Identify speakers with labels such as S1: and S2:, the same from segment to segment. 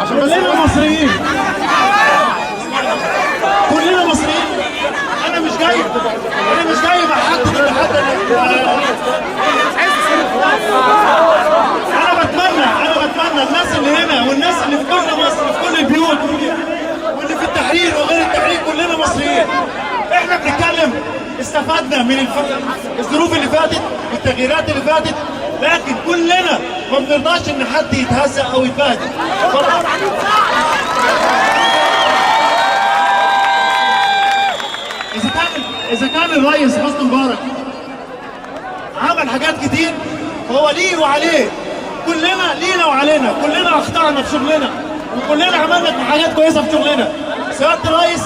S1: كلنا مصريين، كلنا مصريين. انا مش جاي، انا مش جاي مع حد ضد حد. انا بتمنى الناس اللي هنا والناس اللي في كل مصر، في كل البيوت، واللي في التحرير وغير التحرير، كلنا مصريين. احنا بنتكلم استفدنا من الظروف اللي فاتت والتغييرات اللي فاتت، لكن كلنا ما بنرضاش ان حد يتهزأ او يتبهدل. اذا كان الرئيس حسني مبارك عمل حاجات كتير، فهو ليه وعليه. كلنا لينا وعلينا، كلنا اخطأنا في شغلنا وكلنا عملنا حاجات كويسة في شغلنا. سيادة الرئيس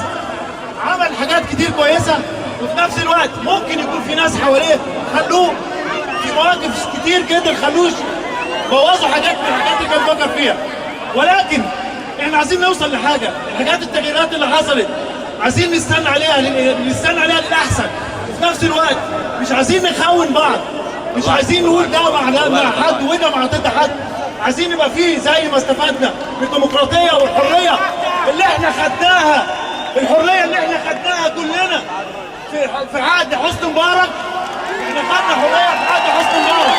S1: عمل حاجات كتير كويسه، وفي نفس الوقت ممكن يكون في ناس حواليه خلوه في مواقف كتير جدا، خلوش بوظوا حاجات من الحاجات اللي كان بيفكر فيها. ولكن احنا عايزين نوصل لحاجه، الحاجات التغييرات اللي حصلت عايزين نستنى عليها للاحسن، وفي نفس الوقت مش عايزين نخون بعض، مش عايزين نقول ده مع ده مع حد وده مع ضد حد. عايزين يبقى فيه زي ما استفدنا من الديمقراطية والحرية اللي احنا خدناها، الحرية اللي احنا خدناها كلنا في عهد حسني مبارك. احنا خدنا حرية في عهد حسني مبارك.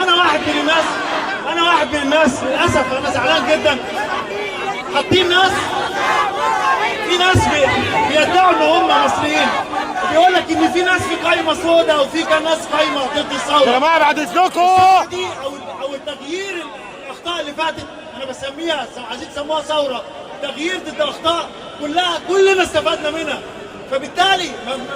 S1: انا واحد من الناس، للاسف انا زعلان جدا. حاطين ناس، في ناس بيدعوا ان هم مصريين، بيقول لك ان في ناس في قايمة سوداء وفي كان ناس قايمة ضد الثوره.
S2: يا جماعة بعد اذنكم.
S1: دي او التغيير، الاخطاء اللي فاتت انا بسميها، عايزين تسموها ثوره، تغيير ضد الاخطاء كلها، كلنا استفدنا منها. فبالتالي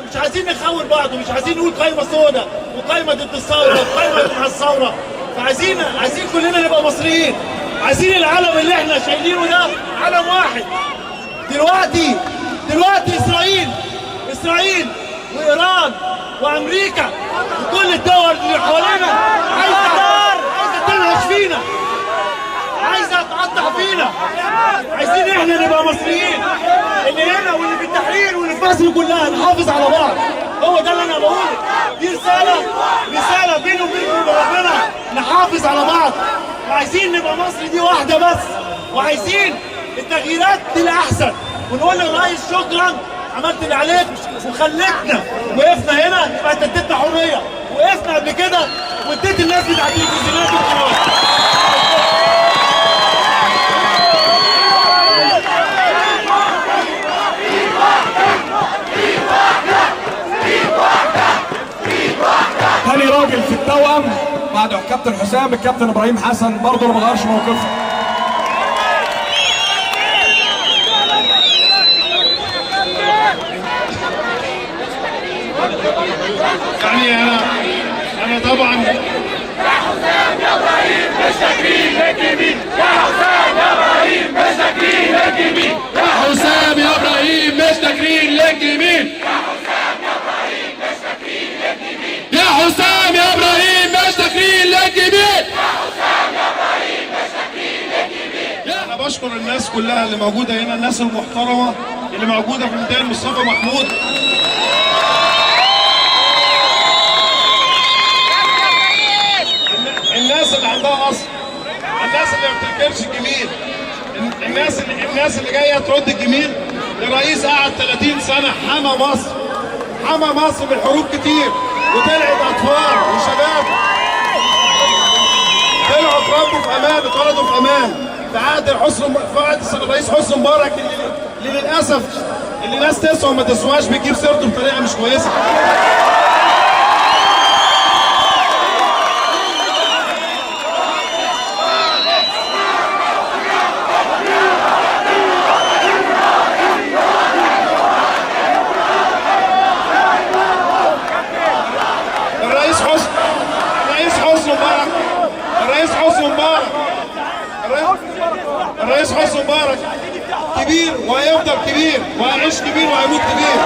S1: مش عايزين نخون بعض، ومش عايزين نقول قايمة سوداء وقايمه ضد الثورة وقايمه مع الثوره. فعايزين كلنا نبقى مصريين، عايزين العلم اللي احنا شايلينه ده علم واحد. دلوقتي اسرائيل وايران وامريكا وكل الدول اللي حوالينا عايزه تنهش فينا، عايزه تقطع فينا. عايزين احنا نبقى مصريين، اللي هنا واللي في التحرير واللي في مصر كلها، نحافظ على بعض. هو ده اللي انا بقوله. دي رساله بيني وبينكم ربنا، نحافظ على بعض، وعايزين نبقى مصر دي واحدة بس، وعايزين التغييرات للاحسن، ونقول للرئيس شكرا، عملت اللي عليك وخلتنا وقفنا هنا، يبقى انت اديتنا حريه. وقفنا قبل كده واديت الناس بتاعت التلفزيونات والقنوات.
S2: تاني راجل في التوأم بعد الكابتن حسام، الكابتن ابراهيم حسن، برضه ما غيرش موقفه.
S3: يعني انا طبعا
S4: يا حسام يا ابراهيم مش ناكرين الجميل، يا حسام يا ابراهيم مش ناكرين الجميل، يا حسام يا ابراهيم مش ناكرين الجميل، يا حسام يا ابراهيم مش ناكرين الجميل.
S3: انا بشكر الناس كلها اللي موجودة هنا، الناس المحترمة اللي موجودة في ميدان مصطفى محمود. الناس اللي عندها اصل، الناس اللي ما بتنكرش الجميل، الناس اللي جاية ترد الجميل لرئيس قعد 30 سنة حمى مصر، حمى مصر من حروب كتير، وطلعت اطفال وشباب طلعوا اتربوا في امان، اتولدوا في امان في عهد الرئيس حسني مبارك، اللي للاسف اللي ناس تسوى وما تسواش بتجيب سيرته بطريقة مش كويسه. الرئيس حسني مبارك، الرئيس حسني مبارك، الرئيس حسني مبارك كبير وهيفضل كبير وهيعيش كبير وهيموت كبير.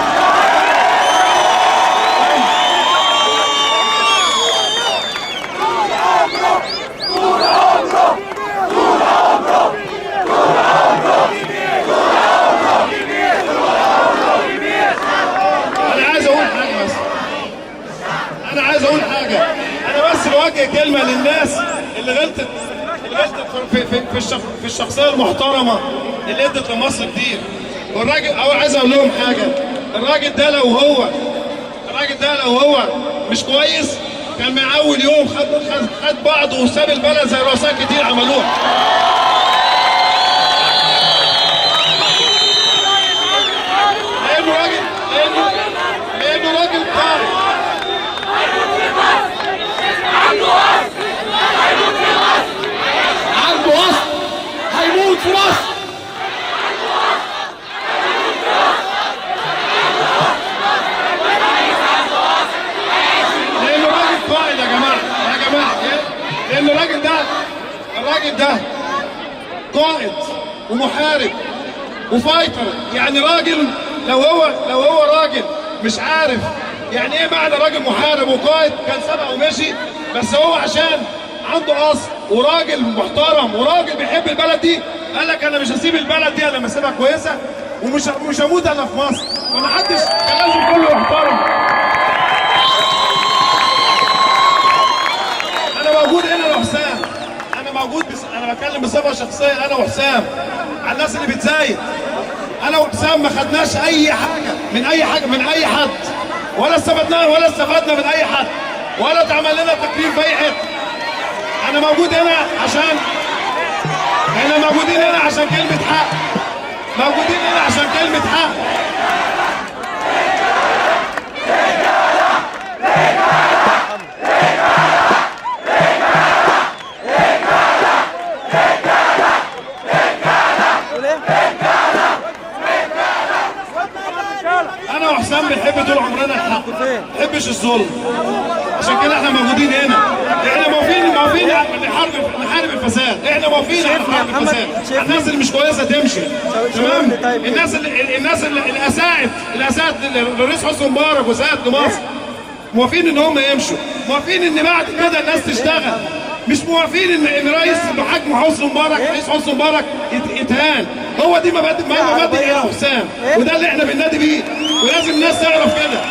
S3: في الشخصية المحترمة اللي ادت لمصر كتير. والراجل، أو عايز اقول لهم حاجة، الراجل ده لو هو مش كويس كان من اول يوم خد بعضه وساب البلد زي رؤساء كتير عملوها. لانه راجل قائد.
S4: عنده اصل هيموت في مصر.
S3: لانه راجل قائد يا جماعة، يا جماعة، لان الراجل ده قائد ومحارب وفايتر. يعني راجل لو هو راجل مش عارف يعني ايه معنى راجل محارب وقائد كان سبق ومشي، بس هو عشان عنده اصل وراجل محترم وراجل بيحب البلد دي قال لك انا مش هسيب البلد دي انا لما اسيبها كويسة، ومش هموت انا في مصر. فمحدش كان لازم كله يحترم. انا موجود هنا يا حسام، انا موجود، بس انا بتكلم بصفة شخصية. انا وحسام على الناس اللي بتزايد، انا وحسام ما خدناش اي حاجة من اي حاجة من اي حد، ولا استفدنا من اي حد، ولا اتعمل لنا تكريم في اي حتة. انا موجود هنا عشان احنا موجودين هنا عشان كلمة حق، موجودين هنا عشان كلمة حق. انا وحسام بنحب طول عمرنا الحق، ما بنحبش الظلم، عشان كده احنا موجودين هنا. احنا موافقين نحارب الفساد، احنا موافقين على حرب الفساد، الناس اللي مش كويسة تمشي، تمام؟ الناس اللي اساءت للرئيس حسني مبارك واساءت لمصر، موافقين ان هم يمشوا، موافقين ان بعد كده الناس تشتغل، مش موافقين ان رئيس بحجم حسني مبارك، رئيس حسني مبارك يتهان. هو دي مبادئ يا حسام، وده اللي احنا بننادي بيه، ولازم الناس تعرف كده.